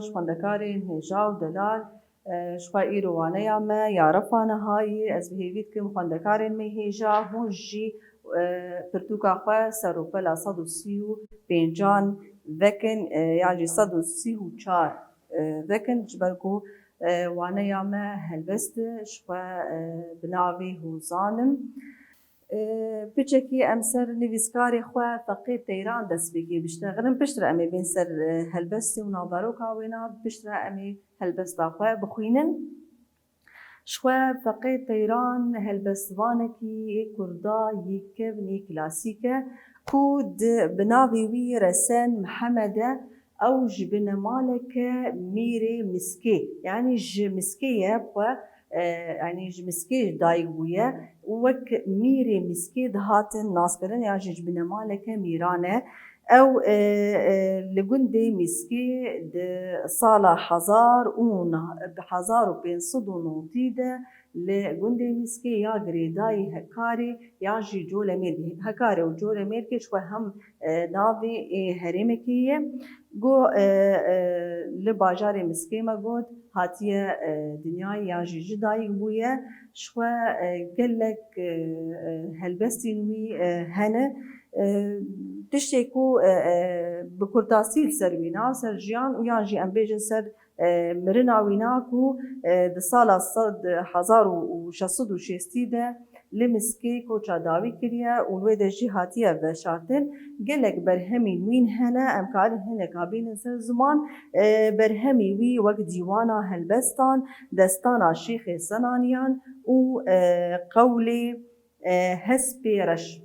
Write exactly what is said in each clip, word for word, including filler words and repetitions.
Ji xwendekarên hêja û delal, e, ji xwe îro waneya me ya refa nihayî, ez bi hêvî dikim xwendekarên me hêja hûn jî, e, pirtûka xwe ser û pela sed û sî û pêncan vekin, e, yan jî sed û sî û çar, e, vekin, ji ber ku, e, waneya me helbest e, ji xwe, e, bi navê Hozan im. E, piçekî em ser nivîskarê xwe Feqê Teyran dest pê kê biştexilin, piştre em ê bên ser, e, helbestê û naveroka wêna, piştre em ê helbesta xwe bixwînin. Ji xwe Feqê Teyran helbestvanekî yê kurda yê kevn, yê klasîk e, ku di, bi navê wî Resen Mihemed e. Ew ji binemaleke Mîrê Miskê, yanî ji Miskê ye, xwe, e, yanî ji Miskê dayik bûye û wek Mîrê Miskê dihatin naskirin, yan jî ji binemaleke Mîran e. Ew, e, e, li gundê Miskê di sala hezar û neh-, hezar û pênc sed û notî de li gundê Miskê ya girêdayî Hekarê yan jî Colemêrgê, Hekarê û Colemêrgê ji xwe hem, e, navê, e, herêmekê ye. Go, e, e, li bajarê Miskê me got, hatiye, e, dinyayê yan jî ji dayik bûye. Ji xwe, e, gelek, e, e, helbestên wî, e, hene. E, tiştê ku, e, e, bi kurtasî li ser wîna, ser jiyan û yan jî em bêjin ser, e, mirina wîna ku, e, di sala sed, hezar û şeş sed û şêstî de li Miskê koça dawî kiriye û li wê de jî hatiye veşartin. Gelek berhemên wîn hene, em karin hineka bînin ser ziman. E, berhemê wî wek dîwana helbestan, destana Şêxê Senaniyan û, e, qewlê, e, Hespê Reş.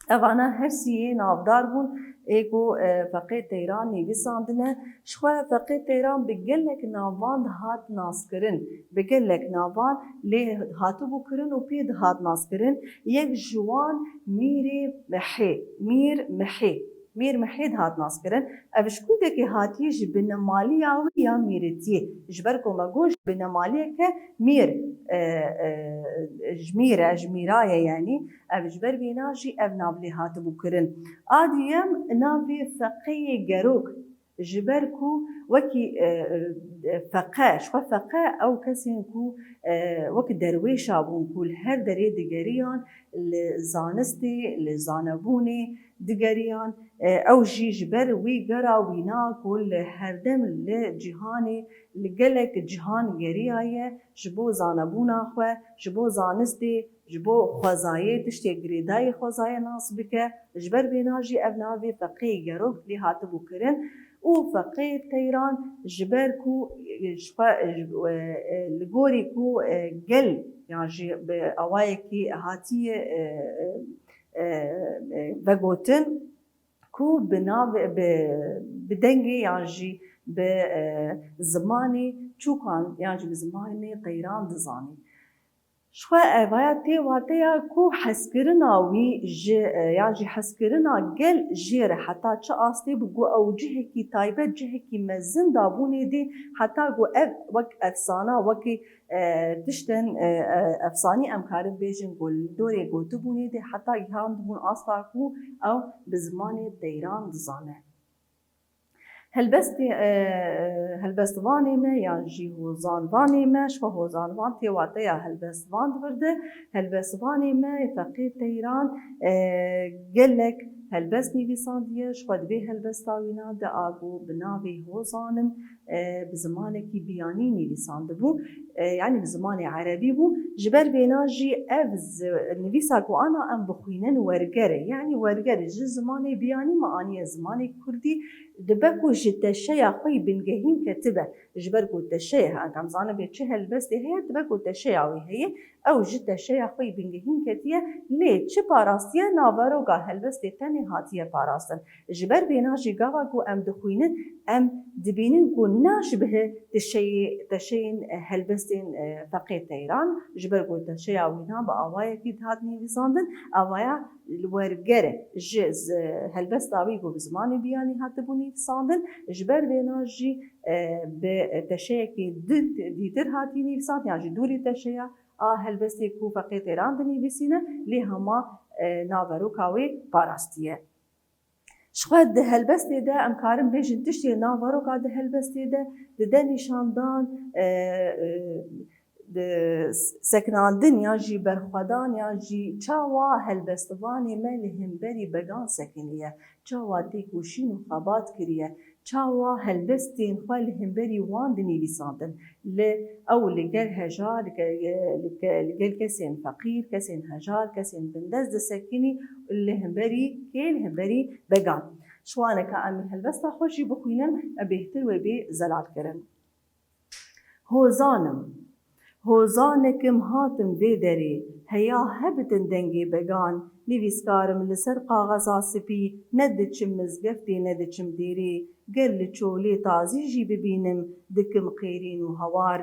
Evana her sî yê navdar bûn, ê ku, e, Feqê Teyran nivîsandine. Ji xwe Feqê Teyran bi gelek navan dihat naskirin, bi gelek navan lê hatibû kirin û pê dihat naskirin. Yek ji wan Mîrê Mihê, Mîr Mihê, Mîr Mihê dihat naskirin. Ev ji kurdekê hatiye, ji binemaliya wî ya mîretiyê. Ji ber ku me got ji binemaliyeke mîr, e, e, ji mîr e, ji mîra ye, yanî. Ev ji ber vêna jî ev nav lê hatibû kirin. A duyem navê Feqeyê Gerok, ji ber ku wekî, e, e, feqe, ji xwe feqe ew kesên ku, e, wekî derwêşa bûn ku li her derê digeriyan, li zanistê, li zanebûnê digeriyan. E, ew jî ji ber wî gera wîna ku li herdem li cîhanê, li gelek cîhan geriyaye, ji bo zanebûna xwe, ji bo zanistê, ji bo xwezayê, tiştê girêdayî xwezayê nas bike. Ji ber vêna jî ev navê Feqê Gerok lê hatibû kirin û Feqê Teyran ji ber ku, e, ji xwe, e, e, li gorî ku, e, gel yan jî bi awayekî hatiye, e, e, e, e, vegotin ku bi navê, bi, bi dengê yan jî bi, e, zimanê çûkan yan jî bi zimanê teyran dizanî. Ji xwe evaya tê wateya ku hezkirina wî ji, e, yan jî hezkirina gel jê re heta çi astê bi ku ew cihekî taybet, cihekî mezin dabûnê dê, heta ku ev wek efsana, wekî, e, tiştên, e, e, efsanî em karin bêjin ku li dorê gotibûnê dê heta gihandibûn asta ku ew bi zimanê teyran dizane. Helbestê, e, helbestvanê me yan jî hozanvanê me, ji xwe hozanvan tê wateya helbestvan di vir de. Helbestvanê me Feqê Teyran, e, gelek helbest nivîsandiye, ji xwe di vê helbesta wîna de a ku bi navê Hozan im, e, bi zimanekî biyanî nivîsandibû, e, yanî bi zimanê erebî bû. Ji ber vêna jî ev zi-, nivîsa ku ana em bixwînin werger e. Yanî werger e, ji zimanê biyanî me aniye zimanê kurdî, dibe ku ji teşeya xwe yî bingehîn ketibe. Ji ber ku teşeyê, em zanin bê çi helbestê heye, dibe ku teşeya wî heye, ew ji teşeya xwe yî bingehîn ketiye, lê çi parastiye, naveroka helbestê tenê hatiye parastin. Ji ber vêna jî gava ku em dixwînin, em dibînin ku naşbihe teşeyê, teşeyên, e, helbestên, e, Feqê Teyran, ji ber ku teşeya wîna bi awayekî dihat nivîsandin, awaya werger e, ji z-, helbesta wî ku bi zimanê biyanî hatibû nivîsandin, ji ber vêna jî, e, bi teşeyekî di-, dîtir hatî nivîsandin, yan jî dûrî teşeya a helbestê ku Feqê Teyran dinivîsîne, lê hema, e, naveroka wê parastiye. Ji xwe di helbestê de em karin bêjin tiştê nav veroka di helbestê de dide nîşandan, e, e, di sekinandin yan jî berxwedan yan jî çawa helbestvanê me li hemberî began sekiniye, çawa têkoşîn û xebat kiriye, çawa helbestên xwe li hemberî wan dinivîsandin. Li ew li gel hejar, li ke-, li ke-, li gel kesên feqîr, kesên hejar, kesên bindest disekinî li hemberî kê, li hemberî began. Şiwaneka em ê helbesta xwe jî bixwînin, e bêhtir wê bê zelalkirin. Hozan im. Hozan im hatim vê derê, heya hebitin dengê began, nivîskar im li ser kaxeza spî, ne diçim mizgeftê ne diçim dêrê, ger li çolê tazî jî bibînim, dikim qêrîn û hawar.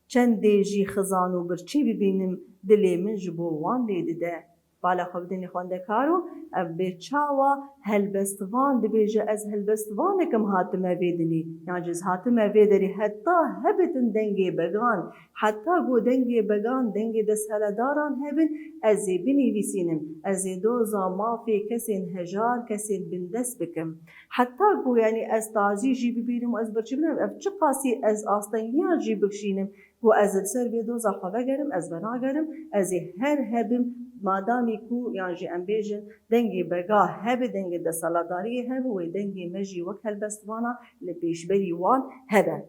Çendê jî xizan û birçî bibînim, dilê min ji bo wan lê dide. Bala xwe bidinê xwendekar û ev bê çawa helbestvan dibêje, ez helbestvanek im hatime vê dinê. Yan jî ez hatime vê derê heta hebitin dengê began. Heta ku dengê began, dengê destheledaran hebin, ez ê binivîsînim. Ez ê doza mafê kesên hejar, kesên bindest bikim. Heta ku, yanî, ez tazî jî bibînim û ez birçî binim, ev çiqasî ez astengiyan jî bikişînim, ku ez li ser vê doza xwe vegerim, ez venagerim, ez ê her hebim, madamî ku, yan jî em bêjin, dengê bega hebe, dengê desthilatdariyê hebe, wê dengê me jî wek helbestvana li pêşberî wan hebe.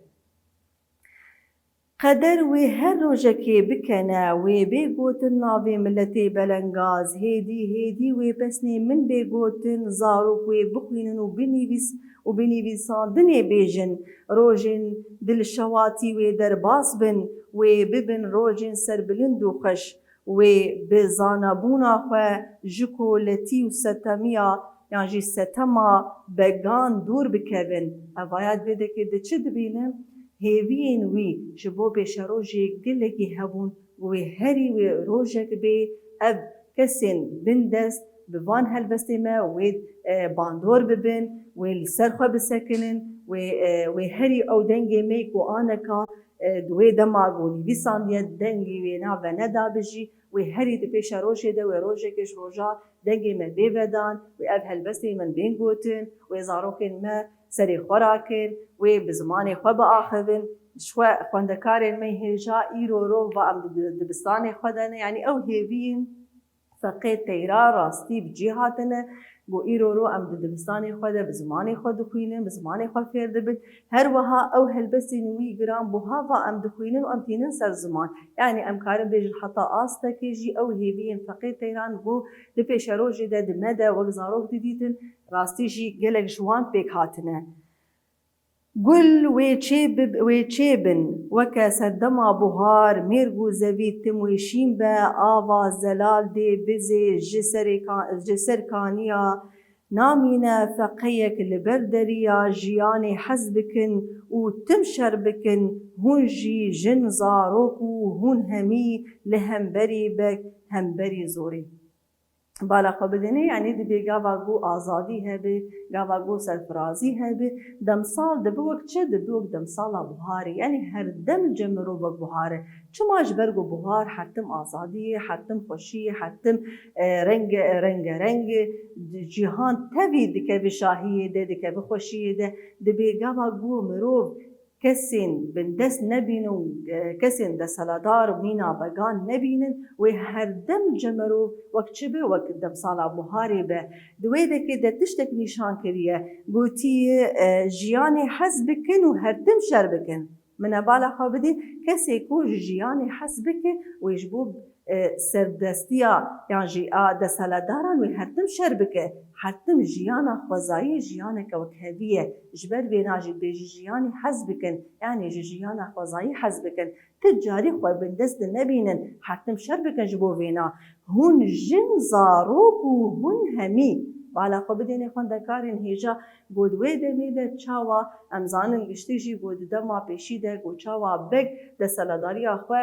Qeder wê her rojekê bikene, wê bê gotin navê miletê belengaz, hêdî hêdî wê pesnê min bê gotin, zarok wê bixwînin û binivîs û binivîsandinê bêjin, rojên dilşewatî wê derbas bin, wê bibin rojên serbilind û xweş, wê bi zanabûna xwe ji koletî û setemiya yan jî setema began dûr bikevin. Evaya divê dekê di çi dibînin? Hêviyên wî ji bo pêşerojê gelekî hebûn, wê herî wê rojek bê ev kesên bindest bi van helbestê me wê, e, bandor bibin, wê li ser xwe bisekinin, wê, e, wê herî ew dengê me ku aneka, e, di wê dema ku nivîsandiye dengê wê nave nedabijî, wê herî di pêşerojê de wê rojekê ji roja dengê me bê vedan, wê ev helbestê min bên gotin, wê zarokên me serê xwe rakin, wê bi zimanê xwe biaxivin. Ji xwe xwendekarên me hêja îro ro va em di dibistanê xwe de ne, yanî ew hêviyên feqê teyra rastî bi cî hatine, ku îro ro em di dibistanê xwe de bi zimanê xwe dixwînin, bi zimanê xwe fêr dibin. Her wiha ew helbestên wî giran buha va em dixwînin û em tînin ser ziman. Yanî em karin bêjin heta astekê jî ew hêviyên feqê teyran ku di pêşerojê de di me de wek zarok didîtin, rastî jî gelek ji wan pêk hatine. Gul wê çê bib-, wê çê bin, weke serdema buhar, mêrg û zevî tim wê şîn be, ava zelal dê bizê ji serê ka-, ji ser kaniya, namîne feqeyek li ber deriya jiyanê hez bikin û tim şer bikin, hûn jî jin, zarok û hûn hemî li hemberî bek, hemberî zorê. Bala xwe bidinê, yanî dibê gava ku azadî hebe, gava ku serfirazî hebe, demsal dibe wek çi? Dibe wek demsala buharê. Yanî her dem ce mirov wek buhar e. Çima? Ji ber ku buhar her tim azadiyê, her tim xweşiyê, her tim, e, renge, rengereng e. Cîhan tevî dikeve şahiyê de, dikeve xweşiyê de. Dibê gava ku mirov kesên bindest nebînin û, e, kesên desthilatdar û mîna began nebînin, wê her dem ce mirov wek çi be, wek demsala buharê be. Di wê dekê de tiştek nîşan kiriye, gotiye, e, jiyanê hez bikin û her tim şer bikin. Min e bala xwe bidî, kesê ku ji jiyanê hez bike, wê ji bo e, serdestiya yan jî a desthilatdaran wê her tim şer bike. Her tim jiyana xwezayî jiyaneke wekhevî ye. Ji ber vêna jî dibêjî jiyanê hez bikin, yanî ji jiyana xwezayî hez bikin. Ti carî xwe bindest dinebînin, her tim şer bikin ji bo vêna. Hûn jin, zarok û hûn hemî. Bala xwe bidênê xwendekarên hêja, got wê demê de çawa em zanin giştî jî got di dema pêşî de got çawa beg desthilatdariya xwe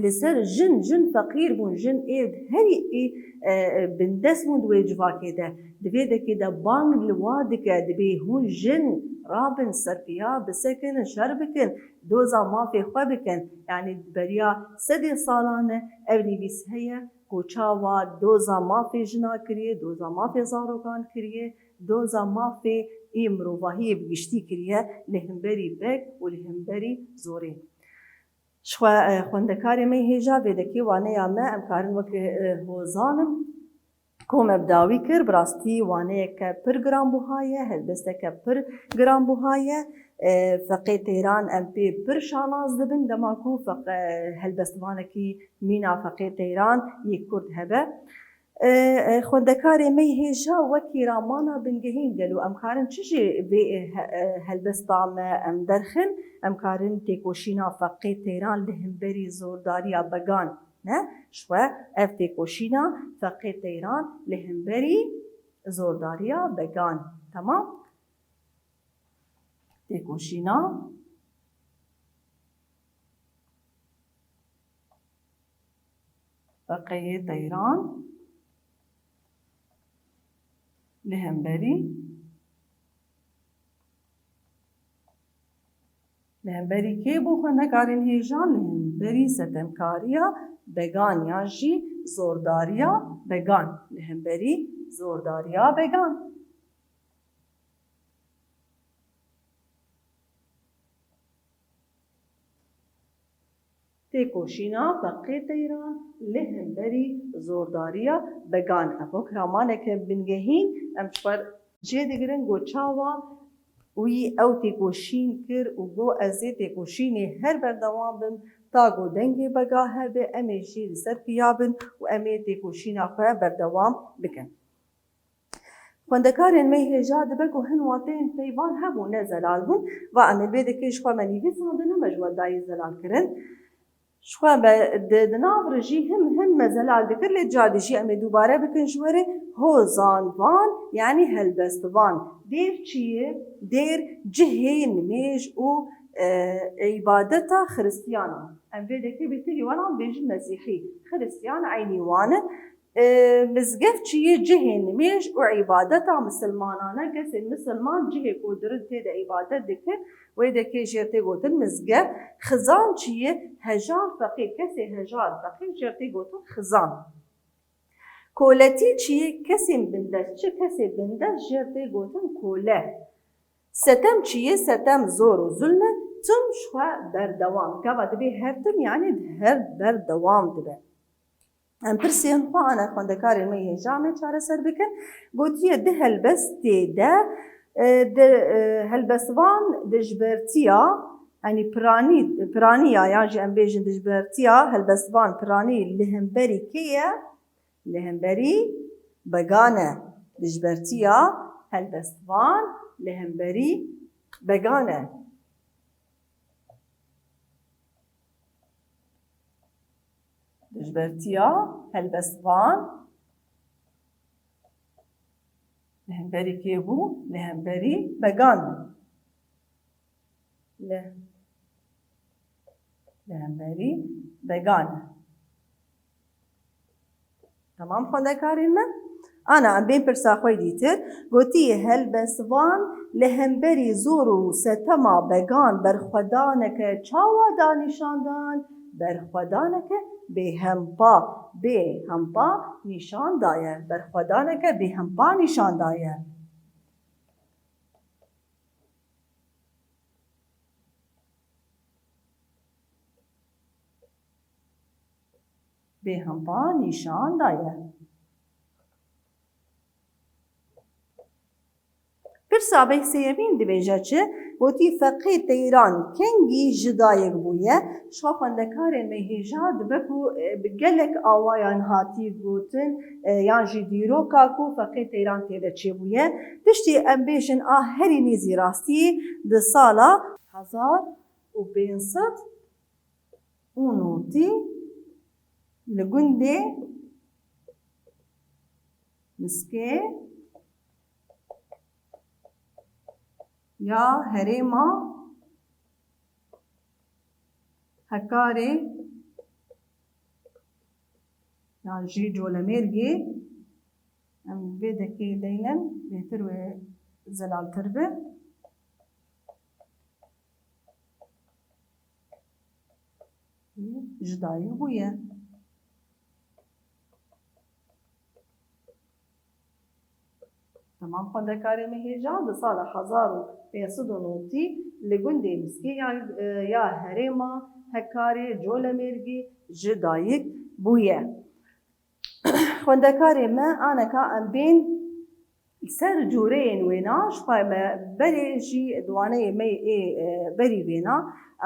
li ser jin, jin feqîr bûn, jin ê herî ê, e, e, bindest bûn di wê civakê de. Di vê dekê de bang li wa dike, dibê hûn jin rabin, serpiya bisekinin, şer bikin, doza mafê xwe bikin. Yanî beriya sedê salan e ev nivîs heye ku çawa doza mafê jina kiriye, doza mafê zarokan kiriye, doza mafê ê mirovahiyê bi giştî kiriye li hemberî beg û li hemberî zorê. Ji xwe, e, xwendekarê me yê hêja vê dekê waneya me, em karin wek, e, hozan in. Ku me bi dawî kir, bi rastî waneyeke pir giranbuha ye, helbesteke pir giranbuha ye. E, Feqê Teyran em pê pir şanaz dibin, dema ku feq-, e, helbestvanekî mîna Feqê Teyran yê Kurd hebe. E, e, xwendekarê me yê hêja wekî ramana bingehîn gelo em karin çi ji vê, e, he-, e, helbesta me em derxin, em karin têkoşîna Feqê Teyran li hemberî zordariya began ne, ji xwe ev têkoşîna Feqê Teyran li hemberî zordariya began. Temam? Têkoşîna Feqeyê Teyran li hemberî Li hemberî kê bû xwendekarên hêja? Li hemberî setemkariya began yan jî zordariya began. Li hemberî zordariya began. Têkoşîna Feqê Teyran li hemberî zordariya began. Ev wek ramaneke bingehîn em ji xwe jê digirin ku çawa wî ew têkoşîn kir û got, ez ê têkoşînê her berdewam bim, ta ku dengê bega hebe, em ê jî li ser piya bin û em ê têkoşîna xwe berdewam bikin. Xwendekarên me hêja dibe ku hin wateyên peyvan hebûn, ne zelal bûn. Va em ê vê dekê ji xwe me nivîsandin, ne me ji we dayî zelalkirin. Ji xwe me di, di nav re jî him him me zelal dikir, lê carî jî em ê dubare bikin ji we re. Hozan van, yanî helbestvan. Dêr çi ye? Dêr cihê nimêj û, e, îbadeta xiristiyanan. Em vê dekê bêtir ê wan bêjin mesîhî, xiristiyan eynî wan in. E, mizgeft çi ye? Cihê nimêj û îbadeta misilmanan e. Kesê misilman cihê ku dirin tê de îbadet dike, wê dekê jê tê gotin mizgeft. Xizan çi ye? Hejar feqîr. Kesê hejar feqîr jê tê gotin xizan. Koletî çi ye? Kesên bindest. Çi kesê bindest jê tê gotin kole. Setem çi ye? Setem zor û zulm e. Tim ji xwe berdewam. Gava dibê her tim, yanî her berdewam dibe. Em pirsên xwe ana xwendekarên me hêja me çareser bikin. Gotiye di helbestê de, e, di, e, helbestvan dijbertiya, yanî piranî, piraniya yan jî em bêjin dijbertiya helbestvan piranî li hemberî kê ye? Li hemberî began e. Dijbertiya helbestvan li hemberî began e. Dijbertiya helbestvan li hemberî kê bû? Li hemberî began. Li, li hemberî began. Temam xwendekarên me. Ana em bên pirsa xwe dîtir. Gotiye helbestvan li hemberî zor û setema began berxwedaneke çawa da nîşandan? Berxwedaneke bêhempa, bêhempa nîşan daye. Berxwedaneke bêhempa nîşan daye. Bêhempa nîşan daye. Pirsa bêhsêyemîn dibêje çi? Gotî Feqê Teyran kengî ji dayik bûye. Ji xwe xwendekarên me hêja dibe ku, e, bi gelek awayan hatî gotin, e, yan jî dîroka ku Feqê Teyran tê de çêbûye. Tiştê em bêjin a herî nêzî rastî di sala hezar û pênc sed û notî li gundê Miskê ya herêma Hekarê yan jî Colemêrgê, em vê dekê deynin, bêhtir wê zelaltir be. Ji dayik bûye. Xwendekarê me hêja di sala hezar û pênc sed û notî li gundê Miskê ya, ya herêma Hekarê Colemêrgê ji dayik bûye. Xwendekarê me aneka em bên ser cûreyên wêna, ji xwe me berê jî di waneyê me ê, e, berî vêna,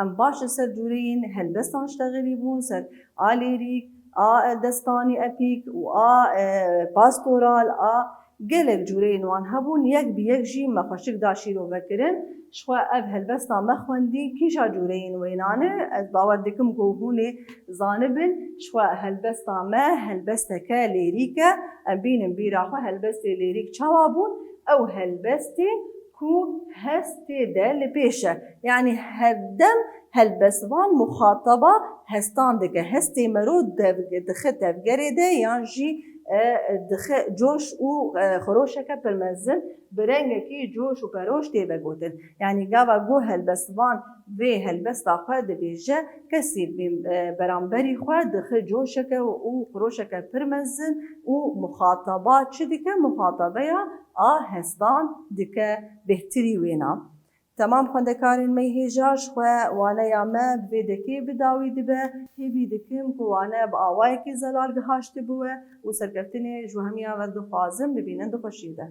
em baş li ser cûreyên helbestan ştexilî bûn, ser a lêrîk, a destanî epîk û a, e, pastoral, a gelek cûreyên wan hebûn, yek bi yek jî me xweşik da şîrove kirin. Ji xwe ev helbesta me xwendî kîja cûreyên wênan e, ez bawer dikim ku hûn ê zanibin. Ji xwe helbesta me helbesteke lêrîk e. Em bînin bîra xwe helbestê lêrîk çawa bûn? Ew helbestê ku hest tê de li pêş e. Yanî herdem helbestvan muxataba hestan dike. Hestê mero dev-, dixe tevgerê de yan jî, e, dixe coş û, e, xiroşeke pir mezin bi rengekî coş û peroş tê vegotin. Yanî gava ku helbestvan vê helbesta xwe dibêje, kesî bi, e, beramberî xwe dixe coşeke û xiroşeke pir mezin û muxataba çi dike? Muxatabeya a hestan dike bêhtirî wêna. Temam xwendekarên me hêja ji xwe waneya me bi vê dekê bi dawî dibe. Hêvî dikim ku wane bi awayekî zelal gihaştibiwe û serkeftinê ji hemiya ve dixwazim, bibînin di xweşiyê de.